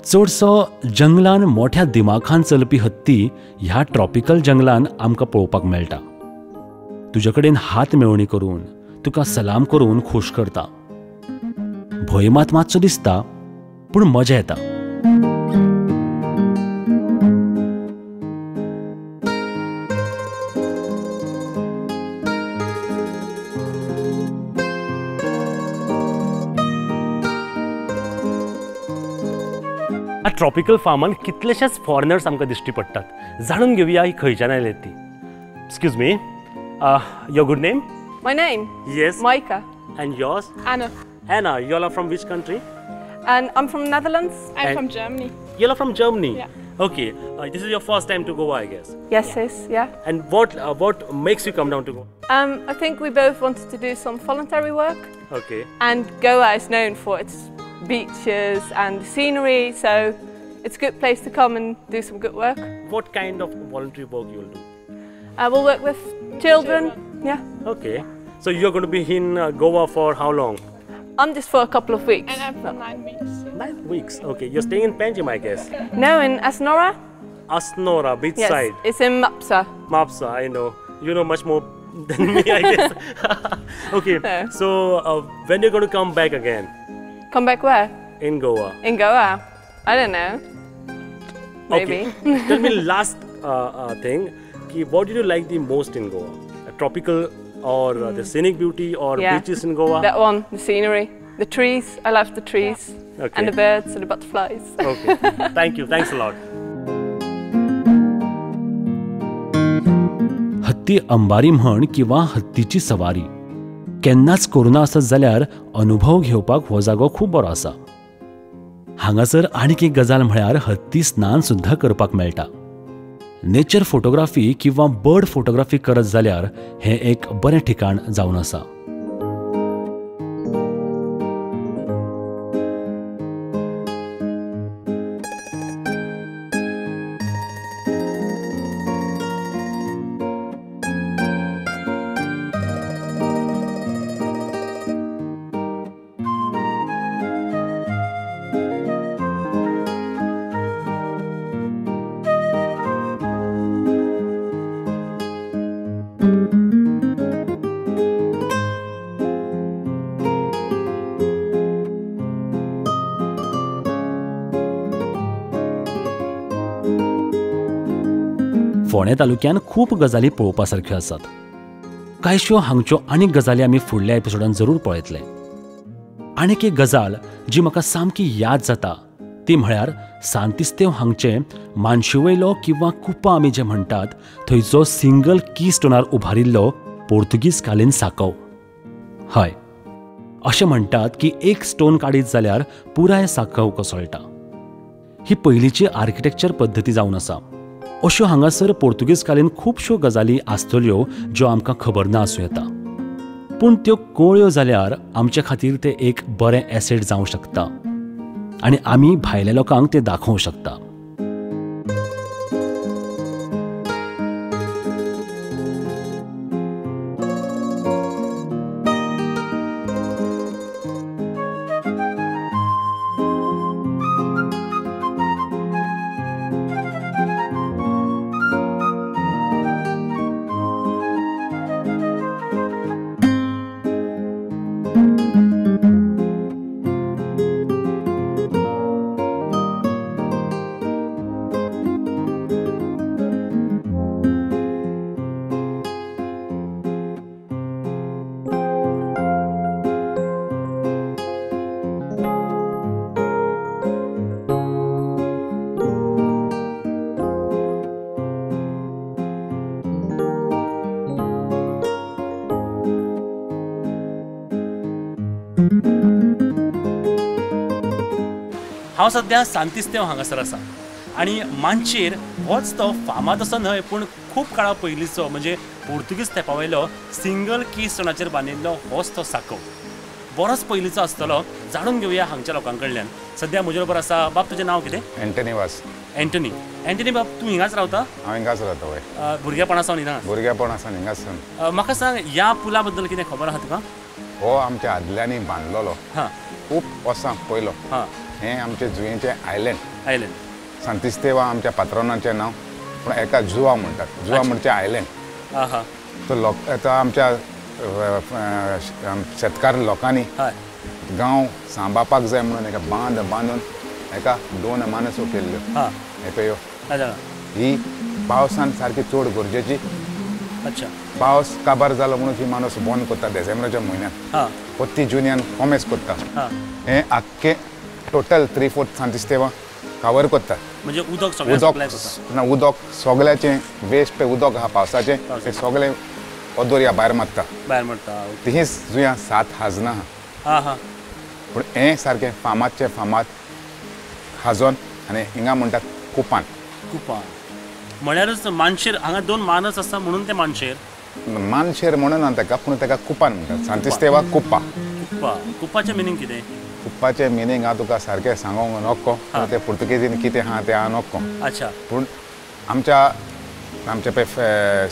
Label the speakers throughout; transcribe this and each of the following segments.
Speaker 1: चडसो जंगलान मोठ्या दिमाखान चलपी हत्ती ह्या ट्रॉपिकल जंगलान आमकां पळोवपाक मेळटा. तुजे कडेन हात मेळोवणी करून तुका सलाम करून खूश करता. भंय मात मातसो दिसता पूण मजा येता.
Speaker 2: ट्रॉपिकल फार्मान कितलेशेच फॉरेनर्स आमकां दिश्टी पडटात. जाणून घेवया ही खंयच्यान आयले ती. Excuse me, your good name?
Speaker 3: My name?
Speaker 2: Yes.
Speaker 3: Micah.
Speaker 2: And yours?
Speaker 3: Anna.
Speaker 2: Anna, you all are from which country?
Speaker 3: And I'm from Netherlands.
Speaker 4: I'm from Germany.
Speaker 2: You all are from Germany?
Speaker 4: Yeah.
Speaker 2: Okay, this is your first time to Goa, I guess.
Speaker 3: Yes, yes, yeah.
Speaker 2: And what makes you come down to Goa?
Speaker 3: I think we both wanted to do some voluntary work.
Speaker 2: Okay.
Speaker 3: And Goa is known for its beaches and scenery, so it's a good place to come and do some good work.
Speaker 2: What kind of voluntary work you will do?
Speaker 3: We'll work with children. Yeah.
Speaker 2: Okay. So you're going to be in Goa for how long?
Speaker 3: I'm just for a couple of weeks.
Speaker 4: And I'm for 9 weeks.
Speaker 2: 9 weeks. Okay. You're staying in Panjim, I guess.
Speaker 3: No, in Asnora.
Speaker 2: Asnora, beachside.
Speaker 3: Yes, it's in Mapsa.
Speaker 2: Mapsa, I know. You know much more than me, I guess. Okay.
Speaker 3: No.
Speaker 2: So when you're going to come back again?
Speaker 3: Come back where?
Speaker 2: In Goa.
Speaker 3: In Goa. I don't know. Maybe.
Speaker 2: Okay. Tell me last thing. What did you like the most in Goa? A tropical or the scenic beauty or beaches in Goa?
Speaker 3: That one, the scenery, the trees. I love the trees.
Speaker 2: Yeah. Okay.
Speaker 3: And the birds and the butterflies.
Speaker 2: Okay. Thank you. Thanks a lot.
Speaker 1: हत्ती अंबारी म्हण किंवा हत्तीची सवारी केन्नाच करूना आसत जाल्यार अनुभव घेवपाक हो जागो खूब बरो आसा. हांगासर आनीक एक गजाल म्हळ्यार हत्ती स्नान सुद्दां करपाक मेळटा. नेचर फोटोग्राफी किंवा बर्ड फोटोग्राफी करत जाल्यार हें एक बरें ठिकाण जावन आसा. फोंडें तालुक्यान खूब गजाली पळोवपा सारक्यो आसात. कांयश्यो हांगच्यो आनीक गजाली आमी फुडल्या एपिसोडान जरूर पळयतले. आनीक एक गजाल जी म्हाका सामकी याद जाता ती म्हळ्यार सांतिस्तेव हांगचे मानशेवयलो किंवा कुपां आमी जे म्हणटात थंयचो सिंगल की स्टोनार उबारिल्लो पोर्तुगीज कालीन सांकव. हय, अशें म्हणटात की एक स्टोन काडीत जाल्यार पुराय सांकव कोसळटा. ही पयलींची आर्किटेक्चर पद्दती जावन आसा. अश्यो हांगासर पोर्तुगीज कालीन खुबश्यो गजाली आसतल्यो ज्यो आमकां खबर ना आसूं येता, पूण त्यो कळ्यो जाल्यार आमचे खातीर ते एक बरें एसेट जावं शकता आनी आमी भायल्या लोकांक ते दाखोवंक शकता.
Speaker 2: हांव सद्या सांतिस्तेव हांगासर आसा आनी मानशेर होच तो फामाद असो न्हय पूण खूब काळा पयलींचो म्हणजे पोर्तुगीज तेंपा वयलो सिंगल की स्टोनाचेर बांदिल्लो होच तो सांकव. बरोच पयलींचो आसतलो. जाणून घेवया हांगच्या लोकां कडल्यान. सद्या म्हजे बरोबर आसा बाब, तुजें नांव कितें?
Speaker 5: एंटनी वास.
Speaker 2: एंटनी. एंटनी बाब, तूं हिंगाच रावता?
Speaker 5: हांव हिंगाच रावता. हय,
Speaker 2: भुरगेपणा सावन हिंगा?
Speaker 5: भुरगेपणा सावन हिंगाच.
Speaker 2: म्हाका सांग, ह्या पुला बद्दल कितें खबर आसा तुका?
Speaker 5: हो आमच्या आदल्यांनी बांदलेलो, खूब वर्सां पयलो.
Speaker 2: हां,
Speaker 5: हें आमचें जुयेंचें आयलँड.
Speaker 2: आयलँड
Speaker 5: सांतिस्तेवा आमच्या पात्रानाचें नांव, पूण एका जुवा म्हणटात. जुवा म्हणजे आयलँड. तो लोक तो आमच्या शेतकार लोकांनी गांव सांबाळपाक जाय म्हणून एका बांद बांदून एका दोन मानसो केल्ल्यो. हे पळय ही पावसान सारकी चड गरजेची.
Speaker 2: अच्छा.
Speaker 5: पावस काबार जालो म्हणून ही माणूस बंद करता डिसेंबराच्या म्हयन्यात, पत्ती जुन्यान कोमेस करता. हें आख्खें टोटल 3/4 सांतिस्तेवा कवर करता.
Speaker 2: म्हणजे उदक
Speaker 5: उदक ना उदक सगळ्याचें वेस्ट पे उदक आहा पावसाचें तें सगळें दर्या भायर मारता.
Speaker 2: भायर मारता.
Speaker 5: तीच जुयां 7 हाजना आहा. पूण हें सारकें फामादचें फामाद हाजोन आनी हिंगा म्हणटात कुपान.
Speaker 2: कुपान म्हळ्यारच मानशेर. हांगा 2 मानस आसा म्हणून ते मानशेर.
Speaker 5: मानशेर म्हणून ना ताका, पूण ताका कुपान म्हणटात. सांतिस्तेवा कुप्पा.
Speaker 2: कुप्पा. कुप्पाचें मिनींग कितें?
Speaker 5: कुप्पाचें मिनींग हांव तुका सारकें सांगूंक नको, ते पुर्तुगेजीन कितें आहा तें हांव नको.
Speaker 2: अच्छा.
Speaker 5: पूण आमच्या आमचे पळय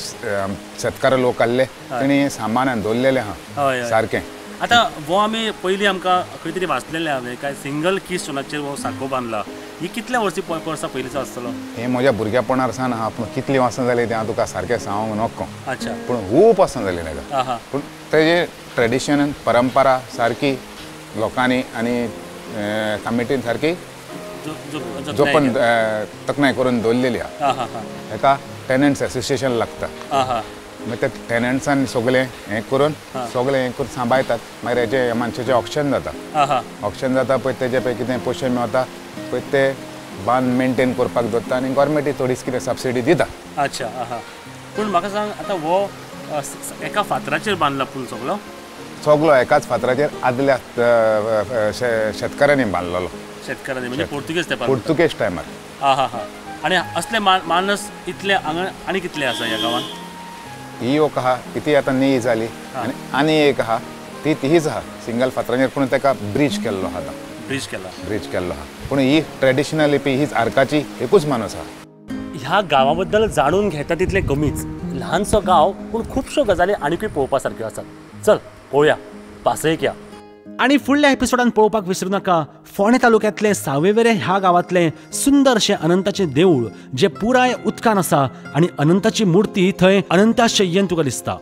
Speaker 5: शेतकार लोक आहले तेणी सामान दवरलेलें आहा सारकें.
Speaker 2: आतां हो आमी पयलीं आमकां खंय तरी वाचलेलें हांवें काय सिंगल की स्टोनाचेर हो साको बांदला. ही कितल्या वर्सां पयलींचो आसतलो?
Speaker 5: हें म्हज्या भुरगेपणार सावन आहा, पूण कितलीं वर्सां जालीं तें हांव तुका सारकें सांगूंक नको.
Speaker 2: अच्छा.
Speaker 5: पूण खूब वर्सां जालीं ताका. पूण तेजे ट्रेडिशन परंपरा सारकी लोकांनी आनी कमिटीन सारकी जोपन तकनाय करून दवरलेली आहा. ताका टेनंट्स एसोसिएशन लागता. मागीर ते टेनंट्सान सगळें हें करून सगळें हें करून सांबाळटात. मागीर हेजे मानशेचें ऑक्शन जाता. ऑक्शन जाता पळय तेजे पळय कितें पयशे मेळता पळय ते बांद मेनटेन करपाक दवरता आनी गव्हर्मेंट थोडीच कितें सबसिडी दिता.
Speaker 2: अच्छा. पूण म्हाका सांग आतां हो एका फातराचेर बांदला पूल सगळो?
Speaker 5: सगळो एकाच फातराचेर आदल्या शेतकारांनी बांदलेलो.
Speaker 2: शेतकारांनी म्हणजे पुर्तुगेज तेंपार?
Speaker 5: पुर्तुगेज टायमार.
Speaker 2: आं हां. आनी असले मानस इतले हांगा आनी कितले आसा ह्या गांवांत?
Speaker 5: ही एक आहा, ती आतां नेय जाली आनी आनी एक आहा ती तीच आहा सिंगल फातरांचेर, पूण ताका ब्रीज केल्लो आहा. आतां
Speaker 2: ब्रीज केला.
Speaker 5: ब्रीज केल्लो आहा. पूण ही ट्रेडिशनली पी हीच आर्काची एकूच माणूस आहा.
Speaker 2: ह्या गांवा बद्दल जाणून घेता तितलें कमीच. ल्हानसो गांव पूण खुबश्यो गजाली आनीकूय पळोवपा सारक्यो आसात. चल पळोवया पासयेक या.
Speaker 1: आनी फुडल्या एपिसोडान पळोवपाक विसरू नाका फोंडें तालुक्यांतलें सावयवेरें ह्या गांवांतलें सुंदरशें अनंताचें देवूळ जें पुराय उदकान आसा आनी अनंताची मुर्ती थंय अनंताशय्येन तुका दिसता.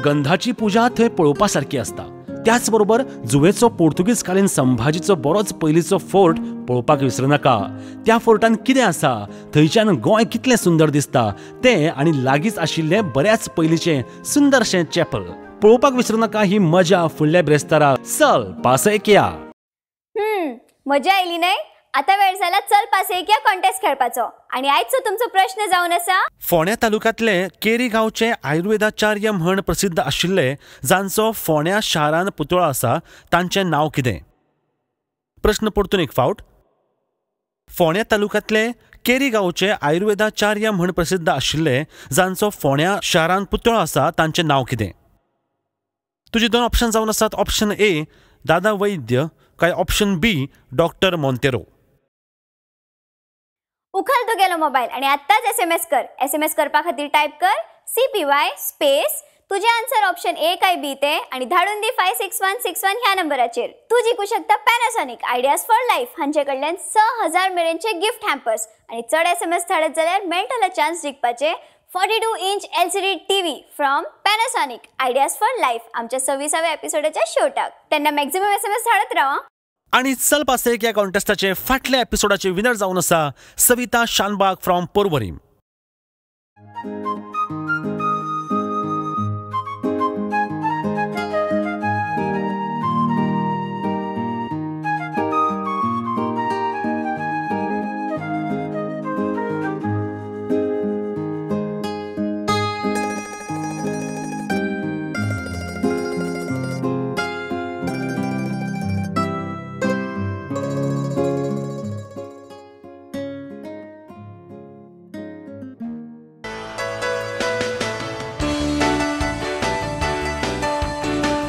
Speaker 1: गंधाची पुजा थंय पळोवपा सारकी आसता. त्याच बरोबर जुवेचो पोर्तुगीज कालीन संभाजीचो बरोच पयलींचो फोर्ट पळोवपाक विसरू नाका. त्या फोर्टान कितें आसा, थंयच्यान गोंय कितलें सुंदर दिसता तें आनी लागींच आशिल्लें बऱ्याच पयलींचें सुंदरशें चॅपल पळोवपाक विसरू नाका. ही मजा फुडल्या ब्रेस्तारा. चल पासयेक या.
Speaker 4: मजा आयली न्हय? आतां वेळ जाला चल पासयेक या कॉन्टेस्ट खेळपाचो. आनी आयचो तुमचो प्रश्न जावन आसा,
Speaker 1: फोंड्या तालुक्यांतले केरी गांवचे आयुर्वेदाचार्य म्हण प्रसिद्ध आशिल्ले जांचो फोंड्या शारान पुतळो आसा तांचें नांव कितें? प्रश्न परतून एक फावट. फोंड्या तालुक्यांतले केरी गांवचे आयुर्वेदाचार्य म्हण प्रसिद्ध आशिल्ले जांचो फोंड्या शारान पुतळो आसा तांचें नांव कितें? तुजे 2 ऑप्शन जावन आसात. ऑप्शन ए दादा वैद्य काय ऑप्शन बी डॉक्टर मोंतेरो.
Speaker 4: उखल तुगेलो मोबायल आनी आत्ताच SMS कर. SMS करपा खातीर टायप कर CPY space तुझे आन्सर ऑप्शन ए काय बी ते आनी धाडून दी 56161 ह्या नंबराचेर. तूं जिखू शकता पॅनासॉनिक आयडियाज फॉर लायफ हांचे कडल्यान 6000 मेरेनचे गिफ्ट हॅम्पर्स आनी चड SMS धाडत जाल्यार मेळटलो chance जिखपाचे 42 inch LCD TV from Panasonic ideas for life आमच्या 26व्या एपिसोडाच्या शेवटाक. तेन्ना मॅक्झिमम SMS धाडत राव.
Speaker 1: आनी चल पासयेक ह्या कॉन्टेस्टाचे फाटल्या एपिसोडाचे विनर जावन आसा सविता शानबाग फ्रॉम पोरवरीम.